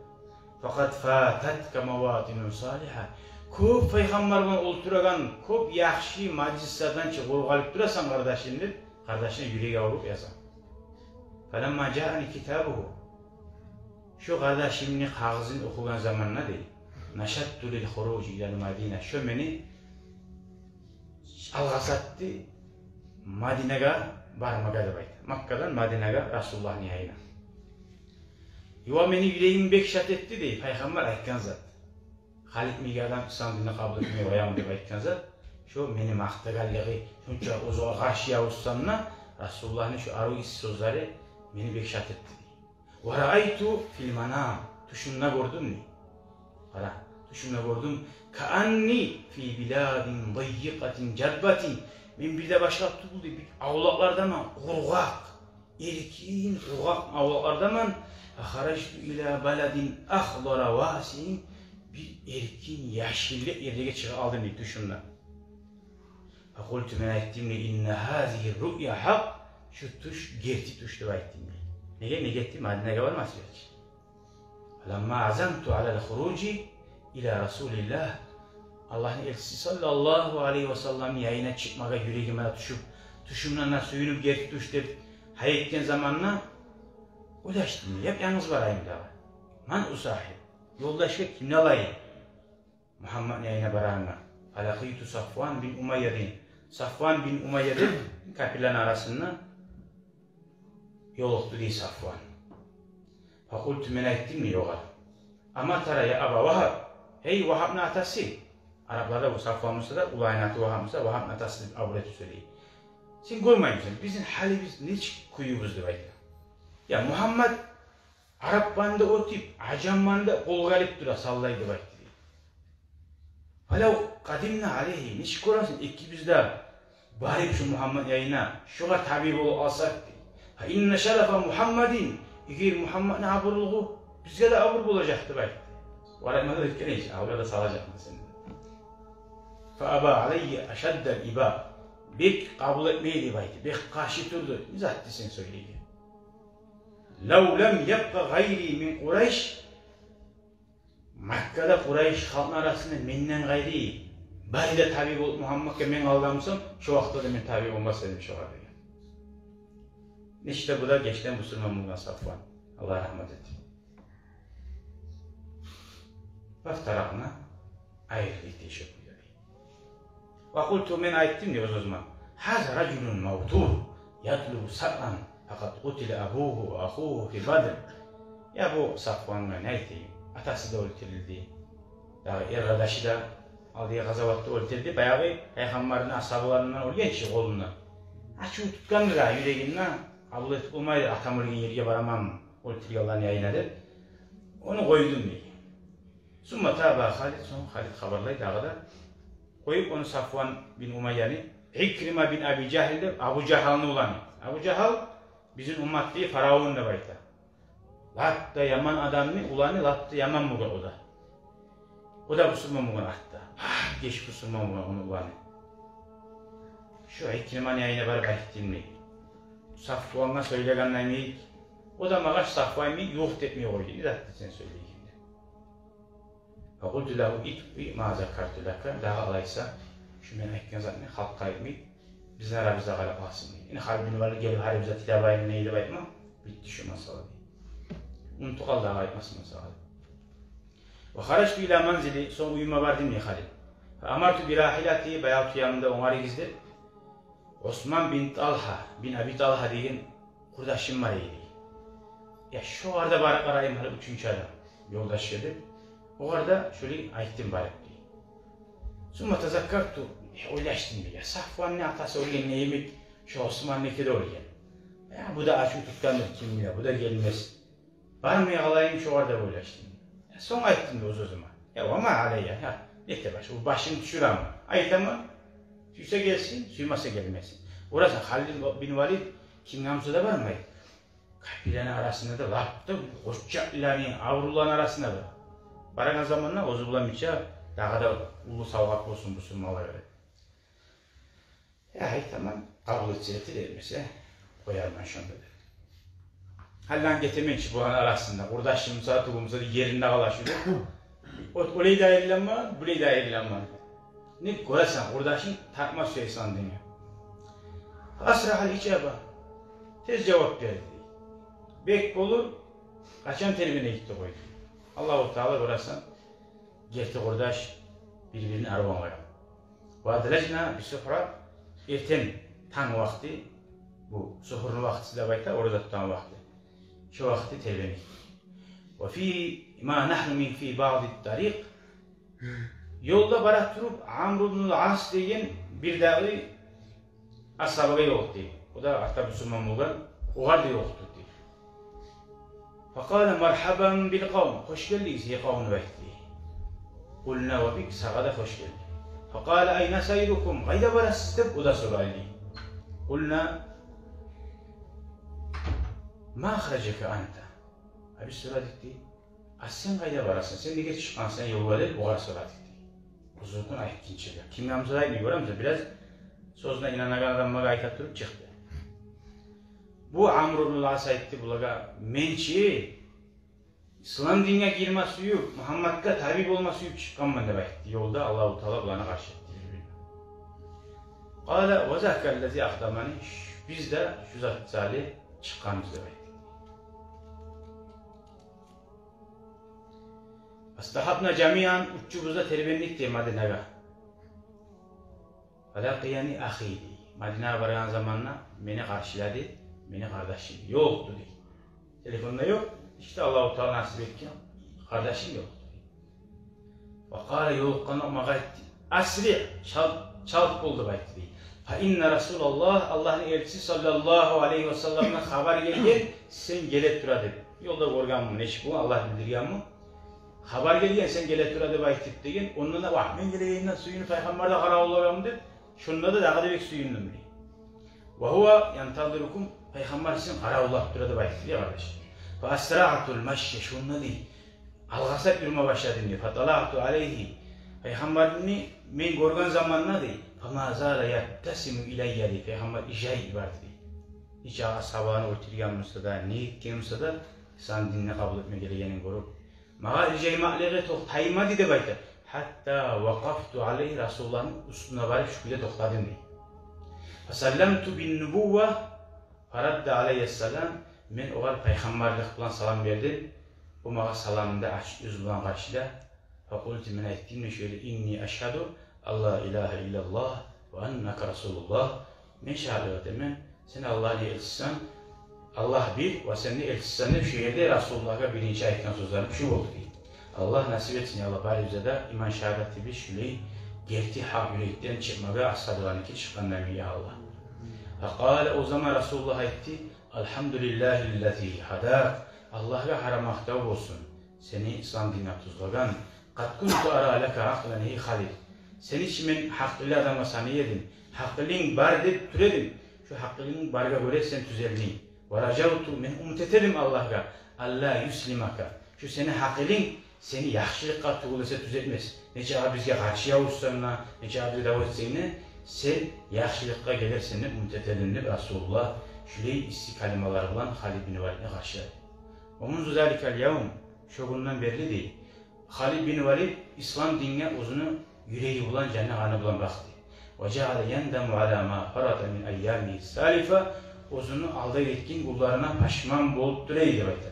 «Факъад фататка маватинун салигьа». Кёп пайхаммар булан олтурагъан кёп яхшы мажлислерден чы къуру къалып турасан, къардашым, деп, къардашына юреги авруп яза. «Фаламма жаани китабугьу». Шо къардашымны кагъызын охугъан заманда, дей, «нашатту лил хуружи илал Мадина». Шо мени алгъасатды Мадинагъа бармагъа, деп айта. Маккадан Мадинагъа Расулуллагьны янына. Ва мени юрегим бек шат этди, дей, пайхаммар айтгъан зат. Халид йимик адам ислам динни къабул этмей къоямы деп айтгъан зат. Шо мени макътагъанлыгъы, шонча оьзюне къаршы явушсам да, Расулуллагьны шо арив исси сёзлери мени бек шат этди, дей. «Ва раайту фил манам». Тюшюмде гёрдюм, дей. Къара, тюшюмде гёрдюм. «Каанни фи биладин даййикъатин жадбатин». Мен бир де башгъа тюгюл, дей, бир авлакълардаман, къургъакъ, эркин, къургъакъ авлакълардаман. «Фахаражту ила баладин ахдара васиин». Бир эркин, яшыллыкъ ерлеге чыгъып алдым, дей, тюшюмде. «Факъулту», мен айтдым, дей, «инна гьазигьи руъя хьакъ». Шу тюш герти тюш, деп айтдым, дей. Неге, неге этди? Мадинагъа бармас эди чи. «Фаламма азамту алал хуружи ила Расулиллагь». Аллагьны элчиси саллаллагьу алайгьи ва салламны янына чыкъмагъа юрегиме де тюшюп, тюшюмден де сююнюп, герти тюш деп гьай этген заманда, ойлашдым, яп-янгыз барайым дагъы. «Ман усахиб?» Ёлдашгъа кимни алайым? Мугьамматны янына барагъанына. «Фалакъиту Сафван бин Умайя», дей. Сафван бин Умайя деп капирлени арасында ёлукъду, дей, Сафван. «Факъулту», мен айтдым, дей, огъар: «Ама тара я Аба Вагьаб?» Гьей, Вагьабны атасы. Арапларда бу Сафван буса да, уланны аты Вагьаб буса, Вагьабны атасы деп абур этип сёйлей. «Сен гёрмеймисен бизин гьалыбыз нечик, кююбюз?» деп айта. Я Мугьаммат арапланы да оьтюп, ажамланы да къолгъа алып тура, саллай, деп айтды, дей. «Фалав къадимна алайгьи», нечик гёресен, экибиз де барып шо Мугьаммат янына, шогъар таби болуп алсакъ, дей. «Фа инна шарафа Мугьаммадин», эгер Мугьамматны абурлугъу бизге де абур болажакъ, деп айтды. Варакъмада оьтген эди, алгъа да салажакъман сени. «Фа аба алайя ашаддал иба». Бек къабул этмей, деп айтды, бек къаршы турду. Не затды сен сёйлейген? «Лав лам ябкъа гъайри мин Къурайш». Маккада Къурайш халкъны арасында менден къайры бары да таби болуп Мугьамматгъа мен къалгъан бусам, шо вакътиде де мен таби болмас эдим шогъар, деген. Нечик де бу да гечден бусурман болгъан Сафван. Аллагь рагьмат этсин. «Фафтаракъна», айрылдыкъ, дей, шо кюйде. Ва къулту, мен айтдым дей оьз-оьзюме: «Гьаза ражулун мавтур, ятлубу саъран, факъад къутила абугьу ва ахугьу фи Бадр». Я, бу Сафвангъа не айтайым, атасы да оьлтюрюлдю, дагъы эр къардашы да алдагъы къазаватда оьлтюрюлдю, баягъы пайхаммарны асгьабаларындан оьлген чи къолундан. Ачуву тутгъанды да юрегинде, къабул этип болмайды, атам оьлген ерге бараманмы, оьлтюргенлени янына деп. Ону къойдум дей. Сумма таба Халид, сонг Халид хабарлай дагъы да. Къоюп ону Сафван бин Умайяны, Икрима бин Аби Жагьл деп, Абу Жагьлны уланы. Абу Жагьл бизин умматдагъы фараон деп айта. Лап да яман адамны уланы, лап да яман болгъан о да. О да бусурман болгъан артда. Гьа, геч бусурман болгъан ону уланы. Шо Икриманы янына барып айтдым дей. Сафвангъа сёйлегенлерим йимик, о да магъа Сафван йимик ювукъ этмей къойду. Не зат эди сен сёйлейген деп. Факъулту лагьу итбаъ ма закарту лака, дагъы алайса, шу мен айтгъан затны халкъгъа айтмай, бизин арабызда къалып къалсын дей. Энни Халид бин Валид гелип гьар бир зат тилеп алайым деп айтма, битди шу масъала дей. Унутуп къал, дагъы айтмасын масъала дей. Ва харажту ила манзили, сонг уьюме бардым дей Халид. Фа амарту би рагьилати, баягъы тюемни де онгарыгъыз деп, Осман бин Талгьа, бин Аби Талгьа деген къурдашым бар эди. Я, шогъар да барып къарайым гьали, уьчюнчю адам ёлдашгъа деп. Огъар да шолай айтдым барып дей. Сумма тазаккарту, э, ойлашдым дей. Я, Сафванны атасы оьлген йимик, шо Османныки де оьлген. Я, бу да ачув тутгъандыр, ким биле, бу да гелмес. Бармай къалайым шогъар деп ойлашдым. Сонг айтдым да оьз-оьзюме: «Я, ва ма алайя, я, нете баш, бу башын тюшюремен. Айтаман, сюйсе гелсин, сюймесе гелмесин». Гёресен, Халид бин Валид кимге буса да бармай. Капирлени арасында да, лап да къоччакъланы, авруланы арасында да. Барагъан заманда оьзю булан бирче дагъы да уллу савгъат болсун бусурманлагъа деп. Я, айтаман, къабул этсе этер, этмесе къоярман шонда деп. Гьали гетемен чи буланы арасында, къурдашым буса, тюгюл буса да еринде къала шу деп. О-, олай да айрыламан, булай да айрыламан. Не гёресен, къурдашынг тартма сюе ислам динге. Асрагьал ижаба. Тез жавап берди. Бек болур, къачан тербене гитди къойду. Аллагьу Таала, гёресен, герти къурдаш бир-бирин арив англай. Ва адлажна би сугьра, эртен танг вакъти, бу сугьурну вакътиси деп айта, ораза тутгъан вакъти. Шо вакъти тербене гитди. Ва фи ма нагьну мин фи баъди тарикъ, ёлда бара туруп, Амр ибн ал-Ас деген бир дагъы асгьабагъа ёлукъду. О да артда бусурман болгъан, огъар да ёлукъду дей. Факъала: «Маргьабан бил къавм, хош гелдигиз, гьей къавм», — деп айтды. Къулна: «Ва бик, сагъа да хош гелдик». Факъала: «Айна сайрукум, къайда барасыз?» — деп о да сорай дей. Къулна: «Ма ахражака анта?» А биз сорадыкъ дей: «А сен къайда барасан? Сен неге чыкъгъансан ёлгъа?» — деп огъар сорадыкъ дей. Узункъун айтгъынча да. Кимге буса да айтмай, гёремисен, бираз сёзюне инанагъан адамлагъа айта туруп чыкъды. Бу Амр ибн ал-Ас айтды булагъа: «Мен чи ислам динге гирме сююп, Мугьаммадгъа таби болма сююп чыкъгъанман», — деп айтды. Ёлда Аллагьу Таала буланы къаршы этди бир-бирине. Къала: «Ва зака аллази акъдамани, биз де шу зат саялы чыкъгъанбыз», — деп айтды. Фастагьабна жамиан, уьчюбюз де тербендик дей Мадинагъа. Фалакъияни ахи дей. Мадинагъа баргъан заманда мени къаршылады мени къардашым. Ёлукъду дей. Телефон да ёкъ. Ишде Аллагьу Таала насип этген, къардашым ёлукъду дей. Ва къала, ёлукъгъанда магъа айтды: «Асри, чалт, чалт бол», — деп айтды дей. «Фа инна Расулаллагь, Аллагьны элчиси саллаллагьу алайгьи ва салламдан хабар гелген, сен геле тура деп. Ёлда гёргенмен, нечик болгъан, Аллагь билдиргенми. Хабар гелген, сен геле тура деп айтып», — деген. Ондан да: «Вагь, мен гелегениме сююнюп, Пайхаммар да къаравуллайгъанмы», — деп, шонда да дагъы да бек сююндюм дей. «Ва гьува янтазирукум, Пайхаммар сизин къаравуллап тура», — деп айтды дей, къардаш. «Фа асрагьтул машйа, шонда дей, алгъасап юрюме башладым дей. Фаталагьту алайгьи, Пайхаммарны мен гёрген заманда дей, фама зала ябтасиму илайя дей, Пайхаммар иржайып барды дей. Нече асгьабаны оьлтюрген буса да, не этген буса да, ислам динни къабул этме гелегенин гёрюп, магъа иржаймакълыгъы токътаймады деп айта. Гьатта вакъафту алайгьи, Расулуллагьны уьстюне барып шу кюйде токътадым дей. Фасалламту бин нубувва, фарадда алайя салам, мен огъар пайхаммарлыкъ булан салам бердим, о магъа саламны да ачыкъ юз булан къаршылады. Факъулту, мен айтдым дей шолай: инни ашгьаду «Алла илагьа иллаллагь ва аннака расулуллагь». Мен шагьатлыкъ этемен, сен Аллагьны элчисисен, Аллагь бир ва сен де элчисисен деп шу ерде Расулуллагьгъа биринчи айтгъан сёзлерим шу болду дей. Аллагь насип этсин, я Аллагь, барыбызгъа да иман шагьадатыбыз шулай герти гьакъ юрекден чыкъмагъа, асгьабаланыки чыкъгъандай, я Аллагь. Факъала, о заман Расулуллагь айтды: «Алгьамдулиллагьиллази гьадак». Аллагьгъа гьар макътав болсун, сени ислам динге тюзлеген. «Къад кунту ара лака акълан, гьей Халид. Сени чи мен гьакъыллы адамгъа санай эдим. Гьакъылынг бар деп тура эдим. Шу гьакъылынг баргъа гёре сен тюзелдинг. Ва ражавту, мен умут эте эдим Аллагьгъа, алла юслимака, шу сени гьакъылынг сени яхшылыкъгъа тюгюл эсе тюзетмес. Нечакъы бизге къаршы явушсанг да, нечакъы бизге дав этсенг де, сен яхшылыкъгъа гелерсен деп умут эте эдим», — деп Расулуллагь шулай исси калималар булан Халид бин Валидни къаршылады. «Ва мунзу заликал явм», шо гюнден берли дей, Халид бин Валид ислам динге оьзюню юреги булан, жаны-къаны булан бакъды. «Ва жаала яндаму ала ма фарата мин айямигьи салифа», оьзюню алда гетген гюнлерине пашман болуп тура эди деп айта.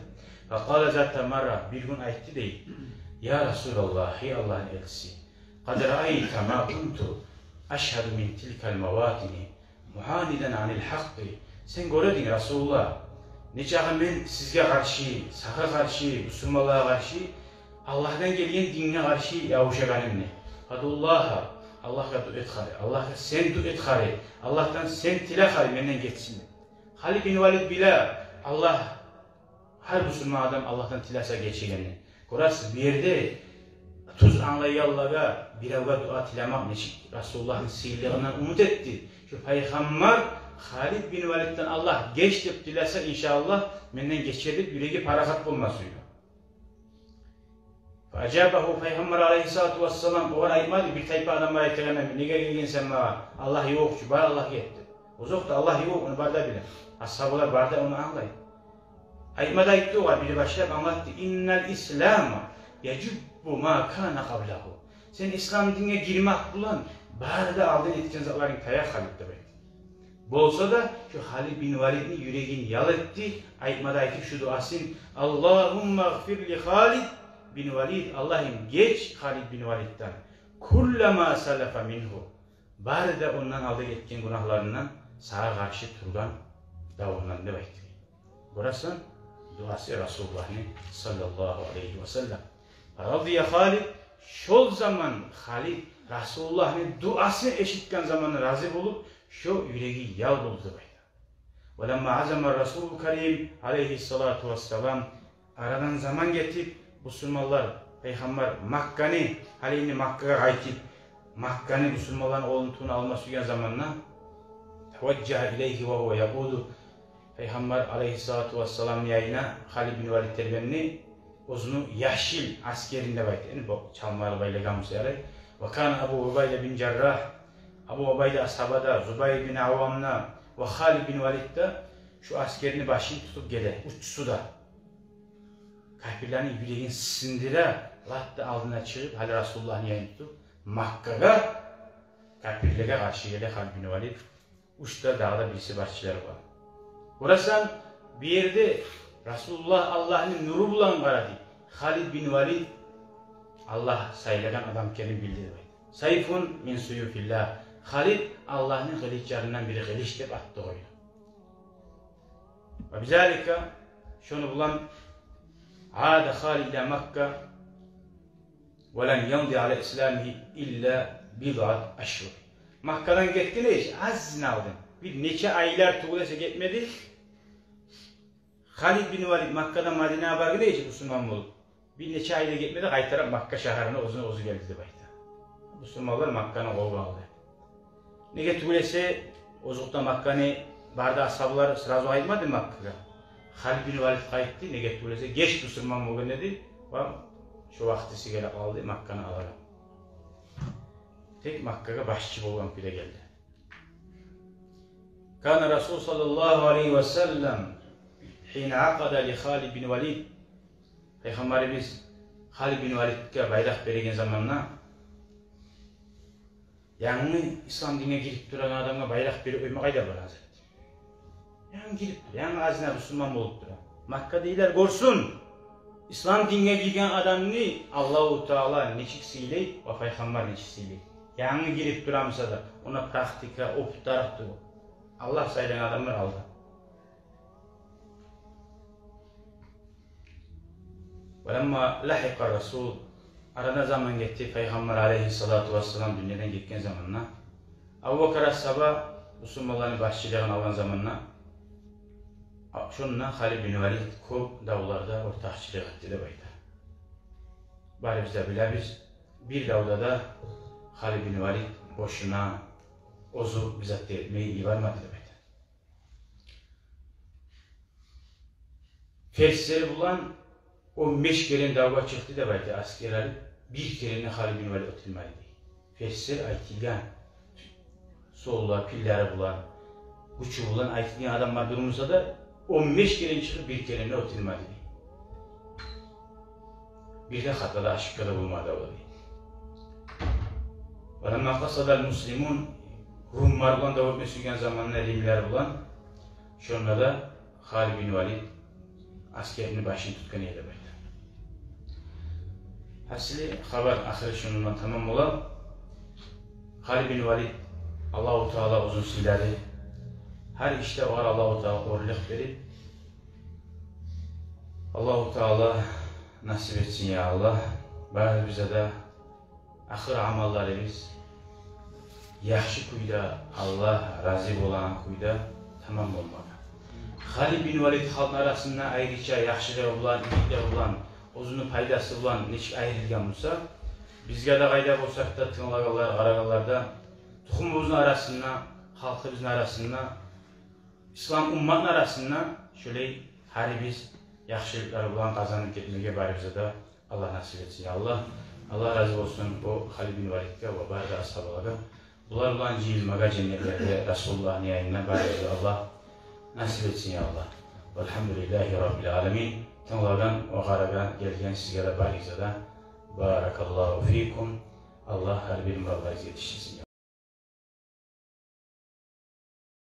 «Факъала зата марра», бир гюн айтды дей: «Я Расулаллагь, гьей Аллагьны элчиси, къад раайта ма кунту ашгьаду мин тилкал маватини муанидан анил гьакъкъи». Сен гёре эдинг, Расулуллагь, нечакъы мен сизге къаршы, сагъа къаршы, бусурманлагъа къаршы, Аллагьдан гелген динге къаршы явушагъанымны. «Фадъуллагьа», Аллагьгъа дуа эт хари, Аллагьгъа сен дуа эт хари, Аллагьдан сен тиле хари менден гечсин деп. Халид бин Валид биле, Аллагь, гьар бусурман адам Аллагьдан тилесе гечегенни. Гёресиз, бу ерде тюз англайгъанлагъа биревге дуа тилемек нечик Расулуллагьны сыйлылыгъындан умут этди. Шу пайхаммар Халид бин Валидден Аллагь геч деп тилесе, иншааллагь, менден гечер деп юреги парахат болмас уьйню. Фаажабагьу, пайхаммар алайгьиссалату вассалам огъар айтмады, бир тайпа адамлар айтагъанда: «Неге гелгенсен магъа? Аллагь ёкъ чу, бар Аллагьгъа эт», — деп. Озокъда, Аллагь ёкъ, ону бары да биле. Асгьабалар бары да ону англай. Айтмады, айтды огъар, бири башлап англатды: «Иннал ислама яжуббу ма кана къаблагьу». Сен ислам динге гирмек булан бары да алдын этген затларынг тая, Халид, деп айтды. Болса да, шу Халид бин Валидни юрегин ял этди, айтмады, айтып шу дуасын: «Аллагьумма гъфир ли Халид бин Валид», Аллагьым, геч Халид бин Валидден, «кулла ма салафа мингьу», бары да ондан алда гетген гюнагьларындан, сагъа къаршы тургъан давундан, деп айтды. Гёресен, дуасы Расулуллагьны, саллаллагьу алайгьи ва саллам. Радия Халид, шол заман Халид Расулуллагьны дуасын эшитген заманда рази болуп, шо юреги ял болду деп айта. Ва ламма азама Расулул Карим алайгьиссалату вассалам, арадан заман гетип, бусурманлар, пайхаммар Макканы, гьали энни Маккагъа къайтып, Макканы бусурманланы къолуна тюгюн алма сюйген заманда, таважжагьа илайгьи ва гьува якъуду, пайхаммар алайгьиссалату вассаламны янына Халид бин Валид тербенди, оьзюню яшыл аскерин деп айта. Энни бу чалмагъа байлагъан буса ярай. Ва кана Абу Убайда бин Жаррагь, Абу Убайда асгьаба да, Зубайр бин Аввам да ва Халид бин Валид да шу аскерни башын тутуп геле, уччусу да. Капирлени юрегин сындыра, лап да алдына чыгъып, гьали Расулуллагьны янын тутуп, Маккагъа капирлеге къаршы геле Халид бин Валид. Уьч де дагъы да бириси барчылар бар. Гёресен, бу ерде Расулуллагь Аллагьны нюрю булан къарады. Халид бин Валид Аллагь сайлагъан адам экенин билди деп айта. Сайфун мин суюфиллагь. Халид Аллагьны къылычларындан бири къылыч деп атты къойду. Ва бизалика, шону булан, ада Халид иля Макка ва лам ямди аля исламигьи илля бидъат ашгьур. Маккадан гетгенче, азына алдын, бир нече айлар тюгюл эсе гетмеди. Халид бин Валид Маккадан Мадинагъа баргъынча, бусурман болуп, бир нече ай да гетмеди, къайтарып Макка шагьарына оьзюню оьзю гелди деп айта. Бусурманлар Макканы къолгъа алды. Неге тюгюл эсе, озокъда, Макканы бары да асгьабалар сразу къайтмады Маккагъа. Халид бин Валид къайтды, неге тюгюл эсе, геч бусурман болгъан эди, ва шо вакътиси геле къалды Макканы алагъа. Тек Маккагъа башчы болгъан кюйде гелди. Кана Расул саллаллагьу алайгьи ва саллам гьина акъада ли Халид бин Валид. Пайхаммарыбыз Халид бин Валидге байракъ береген заманда, янгы ислам динге гирип турагъан адамгъа байракъ берип къойма къайда бар, гьазрет? Янгы гирип тура, янгы азына бусурман болуп тура. Маккадагъылар гёрсюн, ислам динге гирген адамны Аллагьу Таала нечик сыйлай ва пайхаммар нечик сыйлай. Янгы гирип турамыса да, огъар практика, опыт тарыкъ тюгюл. Аллагь сайлагъан адамлар алда. Ва ламма лагьикъа расул, арадан заман гетди, Пайхаммар алайгьиссалату вассалам дюньядан гетген заманда, Абубакар асгьаба бусурманланы башчылыгъын алгъан заманда, шонда Халид бин Валид кёп давларда ортакъчылыкъ этди деп айта. Барыбыз да билебиз, бир давда да Халид бин Валид бошуна оьзю бир зат да этмей йибермеди деп айта. Перслер булан он беш керен давгъа чыкъды деп айта, аскер алып, бир керен де Халид бин Валид утулмады дей. Перслер айтылгъан, султанлар, пиллери булан, гючю булан айтылгъан адамлар дюр буса да, он беш керен чыгъып, бир керен де утулмады дей. Бир де хата да, ошибка да болмады о дей. Ва ламма къасадал муслимун, румлар булан дав этме сюйген заманда, римлер булан, шонда да Халид бин Валид аскерини башын тутгъан эди деп айта. Гьасили, хабар ахыры шунундан тамам бола. Халид бин Валид, Аллагьу Таала оьзюн сыйлады. Гьар ишде огъар Аллагьу Таала оьрлюк берип, Аллагьу Таала насип этсин, я Аллагь, барыбызгъа да ахыр амалларыбыз яхшы кюйде, Аллагь рази болагъан кюйде тамам болмагъа. Халид бин Валид халкъны арасында айрыча яхшылыгъы булан, игитлиги булан, оьзюню пайдасы булан нечик айрылгъан буса, бизге де, къайда болсакъ да, тынглагъанлар, къарагъанлар да, тухумубузну арасында, халкъыбызны арасында, ислам умматны арасында шолай гьарибиз яхшылыкълар булан къазанып гетмеге барыбызгъа да Аллагь насип этсин, я Аллагь. Аллагь рази болсун бу Халид бин Валидге ва бары да асгьабалагъа. Булар булан жыйылмагъа женнетлерде Расулуллагьны янына барыбызгъа Аллагь насип этсин, я Аллагь. Валгьамдулиллагьи раббил аламин. Тынглагъан ва къарагъан, гелген сизге де, барыгъызгъа да баракаллагьу фикум. Аллагь гьар бир муратларыгъызгъа етишдирсин.